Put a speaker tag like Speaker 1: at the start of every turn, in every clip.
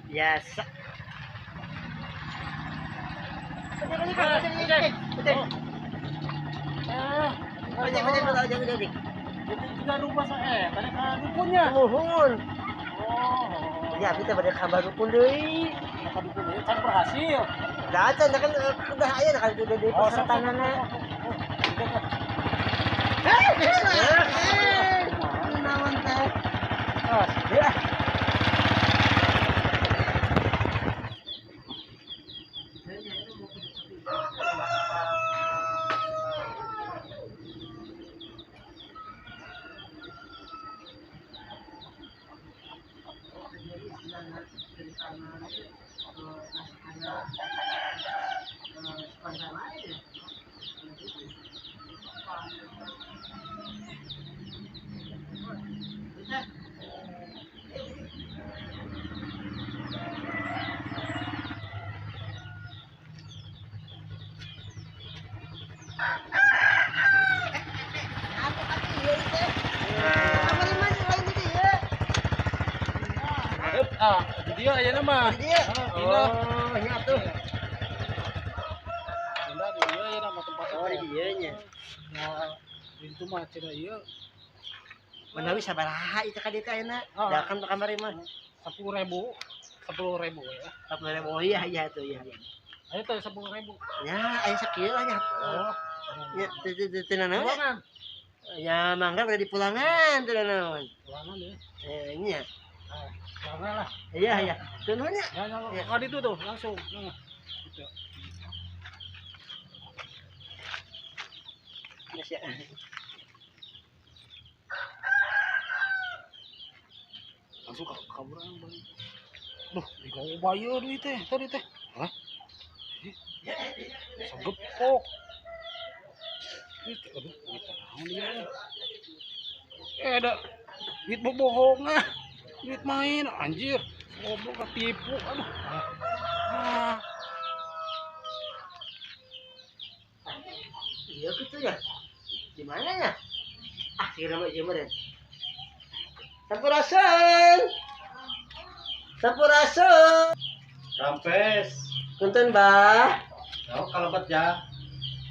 Speaker 1: Biasa.
Speaker 2: Itu rumah saya, tadi dukunnya.
Speaker 1: Nuhun.
Speaker 2: Oh.
Speaker 1: Ya, kita pada kabar dukun deui.
Speaker 2: Ka dukun deui can berhasil.
Speaker 1: Da can kan udah aya kan udah di pesertanana. Naon teh? Ya.
Speaker 2: Ah, di dia ayeuna mah.
Speaker 1: Di dia. Oh, nya atuh.
Speaker 2: Pindah di dia ayeuna mah tempat.
Speaker 1: Oh, di dieu nya.
Speaker 2: Ya, itu mah cenah ieu.
Speaker 1: Manawi sabaraha ieu ka dieu teh ayeuna? Da kan kamari mah
Speaker 2: 10.000. 10.000 ya.
Speaker 1: 10.000. Oh iya iya tuh iya.
Speaker 2: Ayo teh 10.000.
Speaker 1: Ya, aya sakieu lah nya.
Speaker 2: Oh.
Speaker 1: Ya, teu teu nanaon. Ya, mangga udah dipulangan teu nanaon.
Speaker 2: Pulangan ya.
Speaker 1: Eh, nya.
Speaker 2: Jangan lah.
Speaker 1: Iya, iya. Tunuhnya.
Speaker 2: Ya, ya, ya. Itu tuh langsung. Nah, gitu.
Speaker 1: Ya.
Speaker 2: Langsung kaburan balik. Duh, digoba ieu duit teh tadi teh. Hah? Segepok. Duit, aduh, duit naon ieu? Eh, da duit bohong ah. Duit main anjir, goblok ketipu, aduh. Ah.
Speaker 1: Iya gitu ya. Di mana ya? Ah, kira mah ieu mah. Sampurasun. Sampurasun.
Speaker 3: Rampes.
Speaker 1: Punten, Bah.
Speaker 3: Oh, kalebet ya.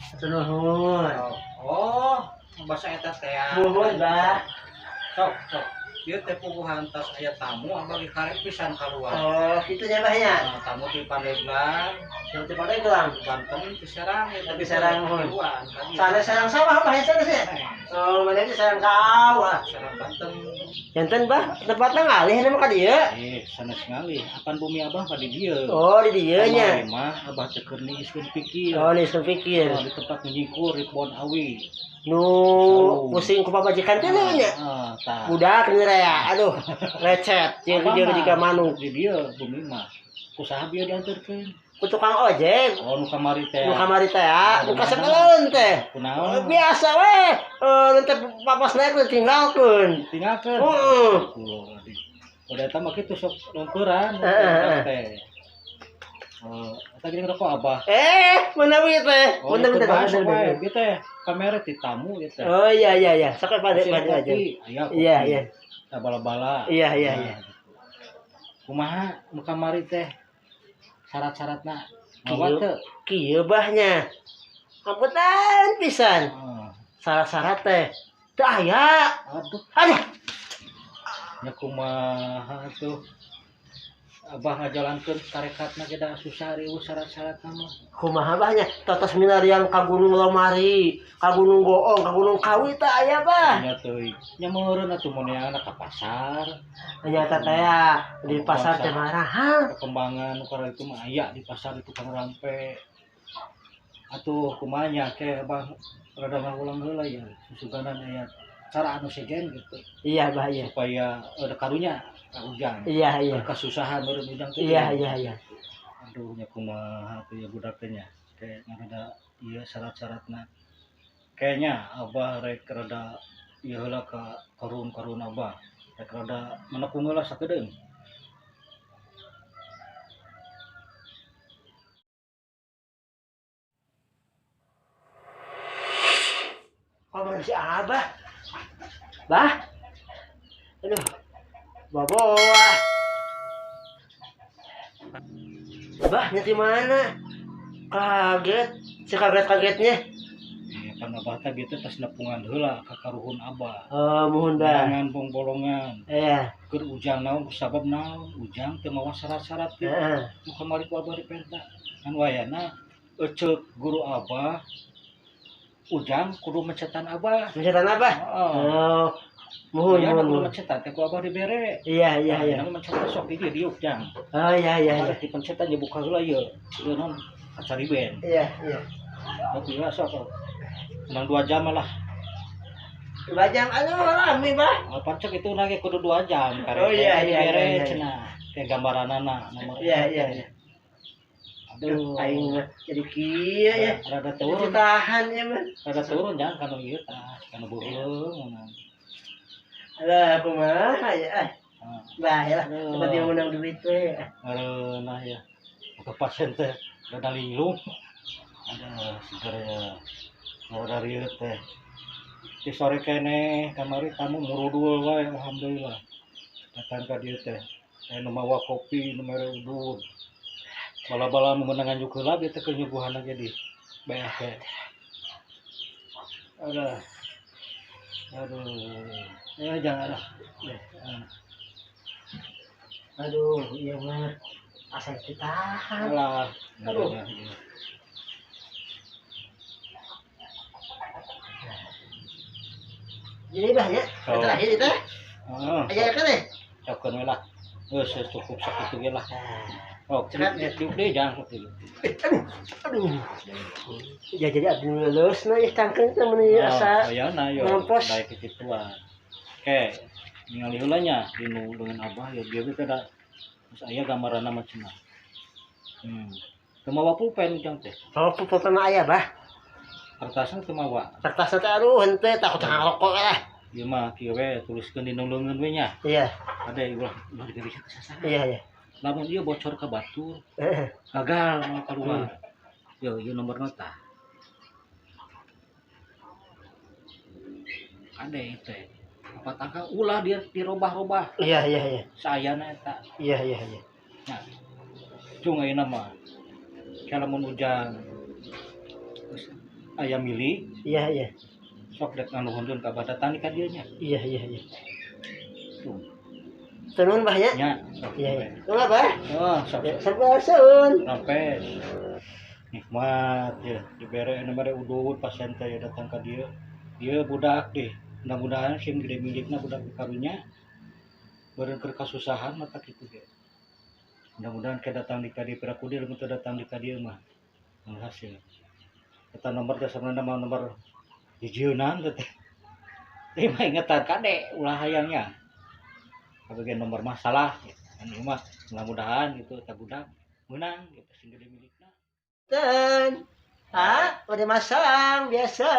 Speaker 1: Hatur nuhun.
Speaker 3: Oh, bahasa eta teh.
Speaker 1: Nuhun, Bah.
Speaker 3: Sok, sok. Ieu teh puguhan tas aya tamu abah ge karek pisan kaluar.
Speaker 1: Oh, kitu nya Bah nya.
Speaker 3: Nah, tamu ti Pandeglang,
Speaker 1: Tamu ti Pandeglang,
Speaker 3: Banten ti Serang eta
Speaker 1: ti Serang nuhun.
Speaker 3: Sana
Speaker 1: Serang sawah Bah sana sih. Oh, mana ti Serang sawah.
Speaker 3: Serang Banten.
Speaker 1: Janten Bah, tempatna ngalih na mah ka dieu.
Speaker 3: Eh, sanes ngalih. Apan bumi abah ka di dieu.
Speaker 1: Oh, di dieu nya.
Speaker 3: Mah abah teh keur niiskeun pikir.
Speaker 1: Oh, niiskeun pikir.
Speaker 3: Oh, di tempat nyingkur di kebon awi.
Speaker 1: Nu pusing ku pamajikan teh nya.
Speaker 3: Heeh,
Speaker 1: Budak nya ya, aduh, lecet jeung jeung jika manuk
Speaker 3: di dieu bumi mah. Ku saha bieu dianterkeun?
Speaker 1: Ku tukang ojek.
Speaker 3: Oh, nu kamari teh.
Speaker 1: Nu kamari teh, nu kasebeleun teh.
Speaker 3: Kunaon?
Speaker 1: Biasa we, nu teh papas naik teh tinggalkeun.
Speaker 3: Tinggalkeun.
Speaker 1: Heeh.
Speaker 3: Udah eta mah kitu sok lungkuran teh. Oh, eta geuning rokok abah.
Speaker 1: Eh, menawi teh.
Speaker 3: Oh,
Speaker 1: Bener.
Speaker 3: Ieu teh kamera ti tamu ieu teh.
Speaker 1: Oh iya iya iya, sok pada pada aja. Iya iya.
Speaker 3: Bala-bala.
Speaker 1: Iya iya iya.
Speaker 3: Kumaha nu kamari teh? Syarat-syaratna mawa teu?
Speaker 1: Kieu bahnya. Amputan pisan. Syarat-syarat teh teu aya.
Speaker 3: Aduh.
Speaker 1: Aduh.
Speaker 3: Nya kumaha tuh? Abah ngajalankeun tarekatna ge da susah riweuh syarat-syaratna mah.
Speaker 1: Kumaha bahnya? Totos milarian ka Gunung Lomari, ka Gunung Goong, ka Gunung Kawi teh aya bah.
Speaker 3: Nya teuing. Nya meureun atuh mun neangan ka pasar.
Speaker 1: Nya teh ya di pasar teh marahan.
Speaker 3: Perkembangan nu itu mah aya di pasar itu kang rampe. Atuh kumaha nya ke abah rada ngahulang heula ya susuganan aya cara anu sejen gitu.
Speaker 1: Iya bah iya.
Speaker 3: Supaya ada karunya ka ujang.
Speaker 1: Iya iya.
Speaker 3: Kesusahan meureun ujang teh.
Speaker 1: Iya iya iya.
Speaker 3: Aduh nya kumaha teh ya budak teh nya. Kayak rada ieu syarat-syaratna. Kayaknya abah rek rada ieu heula ka karun-karun abah. Rek rada menekung heula sakedeung.
Speaker 1: Oh, si abah. Bah. Aduh. Bawa. Bah, nya di mana? Kaget, si kaget-kagetnya.
Speaker 3: Iya, kan abah teh gitu tas nepungan heula ka karuhun abah.
Speaker 1: Oh, muhun bah.
Speaker 3: Jangan bong-bolongan.
Speaker 1: Iya.
Speaker 3: Keur ujang naon kusabab naon? Ujang teu mawa syarat-syarat teh.
Speaker 1: Heeh.
Speaker 3: Nu kamari ku abah dipenta. Kan wayana eceuk guru abah ujang kudu mencetan abah.
Speaker 1: Mencetan abah?
Speaker 3: Heeh.
Speaker 1: Oh. Muhun,
Speaker 3: Wayana
Speaker 1: muhun,
Speaker 3: kudu
Speaker 1: muhun.
Speaker 3: mencetan teh ku abah dibere.
Speaker 1: Iya, iya, iya.
Speaker 3: Nah, mencetan sok di diuk jang.
Speaker 1: Oh, iya, iya, iya.
Speaker 3: Arek dipencetan ya buka heula ieu. Ieu naon acari ben.
Speaker 1: Iya, iya.
Speaker 3: Tapi ya sok. Menang 2 jam lah.
Speaker 1: 2 jam, aduh rame bah.
Speaker 3: Pancek itu nage kudu 2 jam.
Speaker 1: Oh iya iya
Speaker 3: dibere
Speaker 1: iya.
Speaker 3: Cenah. Kayak gambaranana nomor.
Speaker 1: Iya iya iya.
Speaker 3: Aduh,
Speaker 1: aing mah jadi kieu ya.
Speaker 3: Rada turun.
Speaker 1: Tahan ya mah.
Speaker 3: Rada turun jangan kanu ieu tah, kanu beuheung.
Speaker 1: Alah kumaha ya. Bah ya lah, seperti menang duit we.
Speaker 3: Areunah ya. Buka pasien teh rada linglung. Ada seger ya. Rada rieut teh. Di sore keneh kamari tamu murudul wae alhamdulillah. Datang ka dieu teh. Aya nu mawa kopi, nu mere udud. Bala-bala nu meunang nganjuk heula bieu teh keur nyuguhan ge di beah teh. Aduh. Aduh. Ya jangan lah.
Speaker 1: Aduh, iya mah asal ditahan.
Speaker 3: Alah,
Speaker 1: aduh. Jadi bah ya, terakhir itu.
Speaker 3: Heeh.
Speaker 1: Aya kan deh.
Speaker 3: Cokeun we lah. Geus cukup sakitu ge lah. Oh,
Speaker 1: cekat ya.
Speaker 3: Diuk deui jangan sok diuk.
Speaker 1: Aduh. Aduh. Ya jadi abdi lulus nah ya tangkeun teh mun asa.
Speaker 3: Ayana yo.
Speaker 1: Mampos.
Speaker 3: Daek kituan. Oke, ningali heula nya dinu dengan abah ya bieu teh da geus aya gambaranna mah cenah. Teu mawa pulpen ujang teh.
Speaker 1: Oh, pulpen mah aya bah.
Speaker 3: Kertasna teu mawa.
Speaker 1: Kertasna teh aduh henteu takut ngarokok lah.
Speaker 3: Ieu mah kieu we tuliskeun dinu leungeun we nya.
Speaker 1: Iya.
Speaker 3: Ade ulah ulah digerisah ka sasaha.
Speaker 1: Iya, iya.
Speaker 3: Lamun ieu bocor ka batur, gagal mau keluar. Yo, ieu nomorna tah. Ade teh. Opat angka ulah dia dirobah-robah.
Speaker 1: Iya, iya, iya.
Speaker 3: Saayana eta.
Speaker 1: Iya, iya, iya.
Speaker 3: Nah. Cung ayeuna mah. Lamun ujang geus aya milih.
Speaker 1: Iya, iya.
Speaker 3: Sok dek nganuhunkeun ka badatani ka dieu nya.
Speaker 1: Iya, iya, iya.
Speaker 3: Tuh.
Speaker 1: Turun bah ya?
Speaker 3: Nya, sok.
Speaker 1: Iya, iya. Turun bah.
Speaker 3: Oh, sok.
Speaker 1: Sabar.
Speaker 3: Rampes. Nikmat ya, dibere anu mere udud pasien teh datang ka dieu. Ieu budak deh. Mudah-mudahan sing gede milikna budak karunya. Beureun keur kasusahan mata kitu ge. Mudah-mudahan ke datang di ka dieu piraku dieu lamun teu datang di ka dieu mah hasil. Eta nomor teh sebenarnya mah nomor hijieunnan teh. Teh mah ingetan kade ulah hayangnya. Bagian nomor masalah gitu. Kan ieu mah mudah-mudahan gitu eta budak meunang gitu sing gede milikna.
Speaker 1: Ten. Ah, udah masang biasa.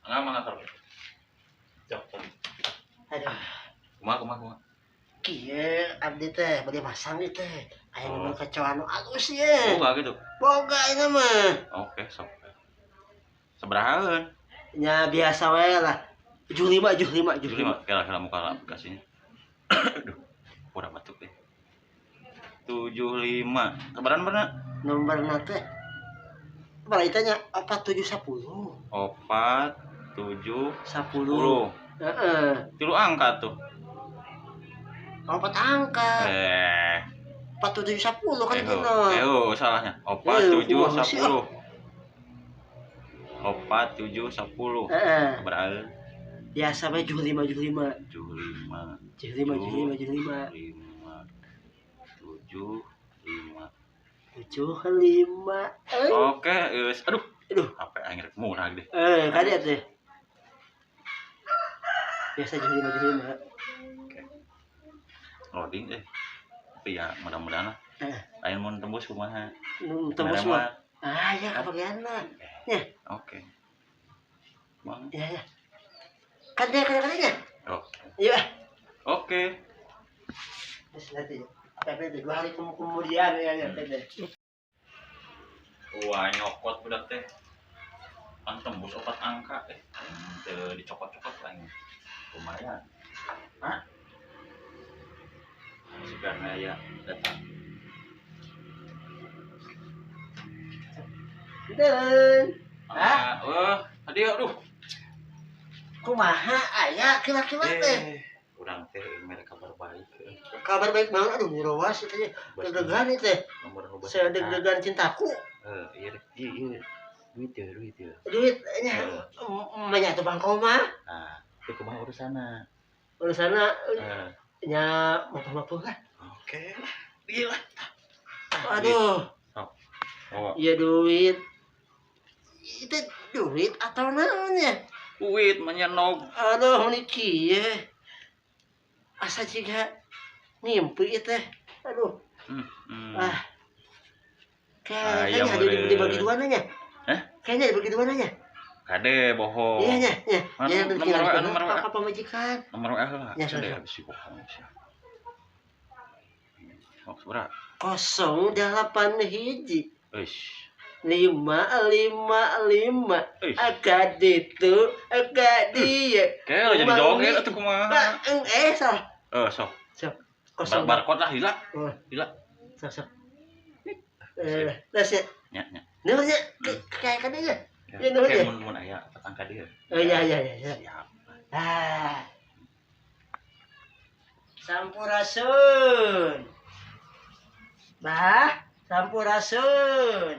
Speaker 4: Mana terus. Cok.
Speaker 1: Aduh.
Speaker 4: Kumaha.
Speaker 1: Kieu abdi teh bade masang ieu teh. Aya nu kecoa nu alus ye.
Speaker 4: Boga gitu.
Speaker 1: Boga ieu mah.
Speaker 4: Oke, sok. Sabarahaeun?
Speaker 1: Nya biasa we lah. 75 75
Speaker 4: 75. Kira-kira muka aplikasinya. Aduh, kurang batuk deh. 75. Sabaraha nomorna?
Speaker 1: Nomorna teh berapa nya 4 7 10.
Speaker 4: 4 7
Speaker 1: 10. Heeh.
Speaker 4: 3 angka tuh.
Speaker 1: 4 angka. 4 7 10 kan itu.
Speaker 4: Salahnya. 4 7 10. 4 7 10.
Speaker 1: Heeh.
Speaker 4: Berapa?
Speaker 1: Biasa we 75 75.
Speaker 4: 75.
Speaker 1: 75 75 75.
Speaker 4: 5 7 5.
Speaker 1: 7 5.
Speaker 4: Oke, geus. Aduh.
Speaker 1: Aduh.
Speaker 4: HP aing rek murah deh.
Speaker 1: Kade teh. Biasa 75 75.
Speaker 4: Oke. Loading Tapi ya mudah-mudahan lah. Lain mun tembus kumaha?
Speaker 1: Tembus mah. Ah, ya kebagian lah. Ya.
Speaker 4: Oke. Bang.
Speaker 1: Ya, ya. Kade kade nya.
Speaker 4: Oke.
Speaker 1: Iya.
Speaker 4: Oke.
Speaker 1: Terus nanti tapi 2 hari kemudian ya ya teh.
Speaker 4: Wah, nyokot budak teh. Kan tembus 4 angka teu dicokot-cokot aing. Lumayan. Hah? Sekarang ya datang.
Speaker 1: Punten. Hah?
Speaker 4: Tadi aduh.
Speaker 1: Kumaha aya kira-kira teh?
Speaker 4: Urang teh mere kabar baik.
Speaker 1: Kabar baik banget aduh mirowas itu teh. Deg-degan itu teh. Saya deg-degan cintaku.
Speaker 4: Iya iya. Duit ya, duit ya.
Speaker 1: Duit nya banyak tuh Bang Koma.
Speaker 4: Nah, itu kumaha urusanna?
Speaker 1: Urusanna nya mapuh-mapuh lah.
Speaker 4: Oke lah. Iya lah.
Speaker 1: Aduh.
Speaker 4: Oh.
Speaker 1: Iya duit. Itu duit atau naonnya?
Speaker 4: Duit menyenog.
Speaker 1: Aduh, ini kieu. Asa jiga ngimpi teh. Aduh. Ah. Kayaknya dibagi dua nanya.
Speaker 4: Hah?
Speaker 1: Kayaknya dibagi dua nanya.
Speaker 4: Kade bohong.
Speaker 1: Iya nya, nya. Ya
Speaker 4: nomor
Speaker 1: apa pamajikan?
Speaker 4: Nomor WA lah.
Speaker 1: Ya,
Speaker 4: sudah habis bohong sih. Sok seberapa?
Speaker 1: 08 hiji.
Speaker 4: Eish.
Speaker 1: 5 5 5. Agak itu, agak dia.
Speaker 4: Kayak jadi joget atuh kumaha.
Speaker 1: Salah.
Speaker 4: Sok.
Speaker 1: Sok. Kosong.
Speaker 4: Barcode lah hila. Hila.
Speaker 1: Sok sok. Lah sih.
Speaker 4: Nya nya.
Speaker 1: Nuhun nya kayak kan nya. Ya nuhun ya.
Speaker 4: Mun aya petangka dia.
Speaker 1: Oh iya iya iya.
Speaker 4: Siap.
Speaker 1: Ah. Sampurasun. Bah, sampurasun.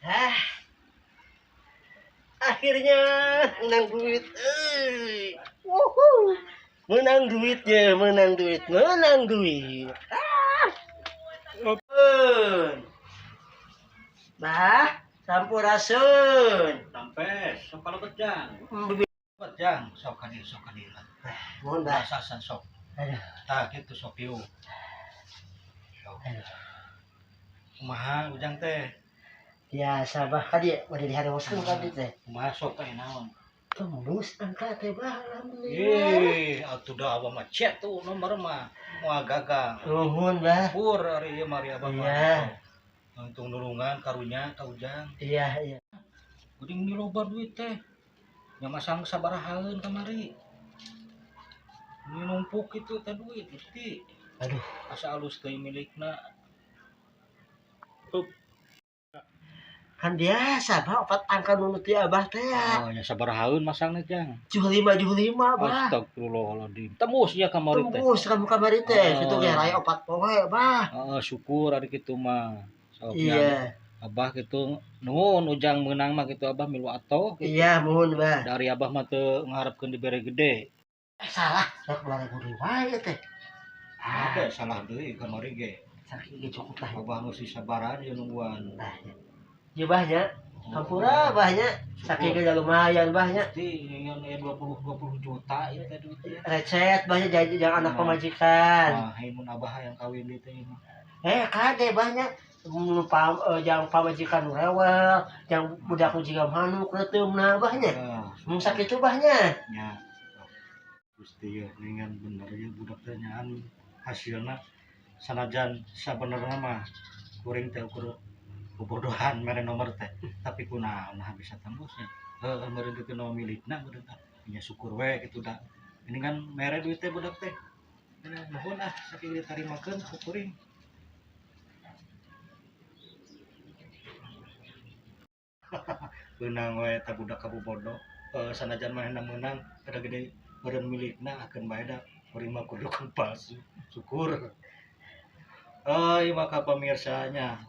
Speaker 1: Hah. Akhirnya menang duit. Wuhu. Menang duit ya, menang duit, menang duit. Ah. Bah, sampurasun.
Speaker 3: Sampai, sok kalau bejang. Bejang, sok ka dieu, sok ka dieu.
Speaker 1: Mohon bah.
Speaker 3: Rasasan sok. Tah kitu sok ieu. Sok. Kumaha ujang teh?
Speaker 1: Biasa bah ka dieu bade diharoskeun ka dieu teh.
Speaker 3: Kumaha sok teh naon?
Speaker 1: Tembus angka teh bah alhamdulillah.
Speaker 3: Ih, atuh da abah mah cek tuh nomor mah moal gagal.
Speaker 1: Nuhun bah.
Speaker 3: Pur ari ieu mari abah mah.
Speaker 1: Iya.
Speaker 3: Untung nulungan karunya ka ujang.
Speaker 1: Iya iya.
Speaker 3: Geuning di loba duit teh. Nya masang sabarahaeun kamari. Ini numpuk kitu teh duit Gusti.
Speaker 1: Aduh,
Speaker 3: asa alus teh milikna.
Speaker 1: Kan biasa bah opat angka nu ti abah teh.
Speaker 3: Oh, nya sabarahaeun masangna jang.
Speaker 1: 75 bah.
Speaker 3: Astagfirullahaladzim. Tembus ya kamari teh.
Speaker 1: Tembus kamu kamari teh. Kitu ge raya opat poe bah.
Speaker 3: Heeh, syukur ari kitu mah. Sok
Speaker 1: iya.
Speaker 3: Abah kitu nuhun ujang meunang mah kitu abah milu atoh kitu.
Speaker 1: Iya, nuhun bah.
Speaker 3: Dari abah mah teu ngaharepkeun dibere gede.
Speaker 1: Salah, rek 2000 wae teh.
Speaker 3: Ah, teh salah deui kamari ge.
Speaker 1: Sakieu ge cukup lah.
Speaker 3: Abah geus sabaran ieu nungguan.
Speaker 1: Nah, ya bahnya, hampura bahnya, sakieu ge lumayan bahnya.
Speaker 3: Gusti, ngan aya 20 juta ieu teh duitnya.
Speaker 1: Recet bahnya jadi jangan anak pamajikan.
Speaker 3: Nah, mun abah yang kawin deui teh mah.
Speaker 1: Kade bahnya jangan pamajikan nu rewel, jangan budak nu jiga manuk reuteumna bahnya. Mun sakitu bahnya.
Speaker 3: Nya. Gusti ya, ningan bener ya budak teh nyaan hasilna sanajan sabenerna mah kuring teh ukur bobodohan mere nomor teh tapi kunaon nah bisa tembusnya heuh meureun kitu nu milikna meureun tah nya syukur we kitu da ini kan mere duit teh budak teh nuhun ah sakieu ditarimakeun ku kuring. Beunang we eta budak kabobodo sanajan manehna meunang kada gede meureun milikna akeun bae da kuring mah kudu palsu syukur. Euy maka pamirsanya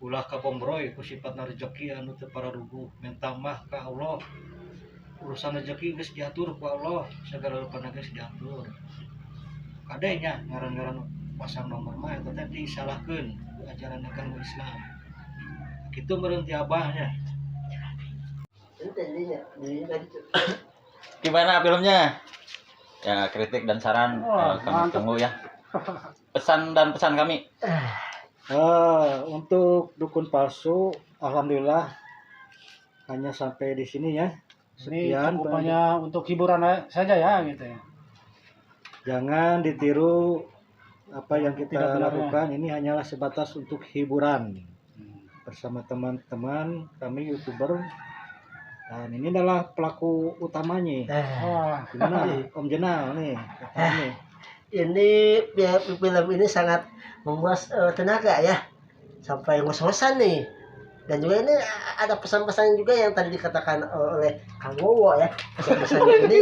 Speaker 3: ulah kabombroy ku sifatna rezeki anu teu pararuguh menta mah ka Allah urusan rezeki geus diatur ku Allah segala rupana geus diatur kade nya ngaran-ngaran pasang nomor mah eta teh disalahkeun ku ajaran agama Islam kitu meureun ti abahnya.
Speaker 4: Gimana filmnya? Ya, kritik dan saran.
Speaker 2: Wah,
Speaker 4: kami tunggu ya. Pesan dan pesan kami.
Speaker 3: Untuk dukun palsu, alhamdulillah hanya sampai di sini ya.
Speaker 2: Ini
Speaker 3: Sekian.
Speaker 2: cukup hanya untuk hiburan saja ya gitu ya.
Speaker 3: Jangan ditiru apa yang kita lakukan, ini hanyalah sebatas untuk hiburan bersama teman-teman kami YouTuber. Dan ini adalah pelaku utamanya. Gimana Om Jenal nih?
Speaker 1: Ini film ini sangat menguras tenaga ya, sampai ngos-ngosan nih. Dan juga ini ada pesan-pesan juga yang tadi dikatakan oleh Kang Wowo ya. Pesan-pesannya ini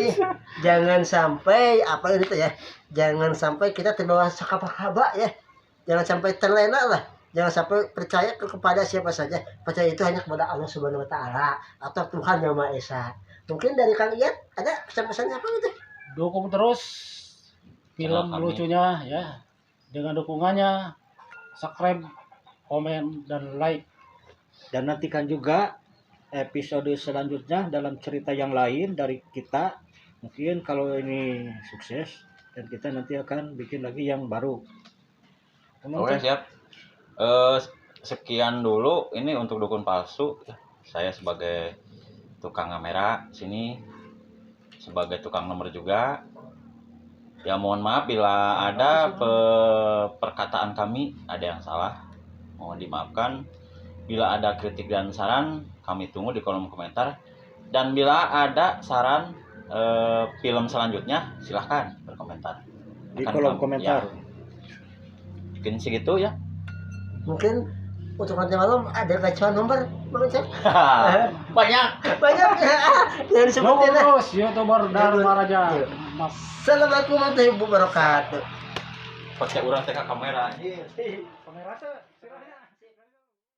Speaker 1: jangan sampai apa itu ya. Jangan sampai kita terbawa sakaba-kaba ya. Jangan sampai terlena lah. Jangan sampai percaya kepada siapa saja. Percaya itu hanya kepada Allah Subhanahu wa taala atau Tuhan Yang Maha Esa. Mungkin dari Kang Ian ada pesan-pesannya apa gitu?
Speaker 2: Dukung terus film
Speaker 4: Channel kami.
Speaker 2: lucunya ya. Dengan dukungannya subscribe, komen dan like.
Speaker 3: Dan nantikan juga episode selanjutnya dalam cerita yang lain dari kita. Mungkin kalau ini sukses dan kita nanti akan bikin lagi yang baru. Emang
Speaker 4: Oke,
Speaker 3: Cek?
Speaker 4: siap. Sekian dulu ini untuk dukun palsu. Saya sebagai tukang kamera sini, sebagai tukang nomor juga. Ya mohon maaf bila ada perkataan kami ada yang salah. Mohon dimaafkan. Bila ada kritik dan saran, kami tunggu di kolom komentar. Dan bila ada saran film selanjutnya, silahkan berkomentar.
Speaker 3: Di
Speaker 4: Akan
Speaker 3: kolom
Speaker 4: kami-
Speaker 3: komentar.
Speaker 4: Ya, mungkin segitu ya.
Speaker 1: Mungkin untuk nanti malam ada gacuan nomor, Bang Cek.
Speaker 4: Banyak.
Speaker 1: Banyak ya. Jangan disebutin
Speaker 2: Dukung
Speaker 1: lah.
Speaker 2: terus YouTuber Dharma Raja.
Speaker 1: Iya.
Speaker 2: Mas.
Speaker 1: Assalamualaikum warahmatullahi wabarakatuh.
Speaker 4: Pakai urang teh ka kamera.
Speaker 3: Kamera teh.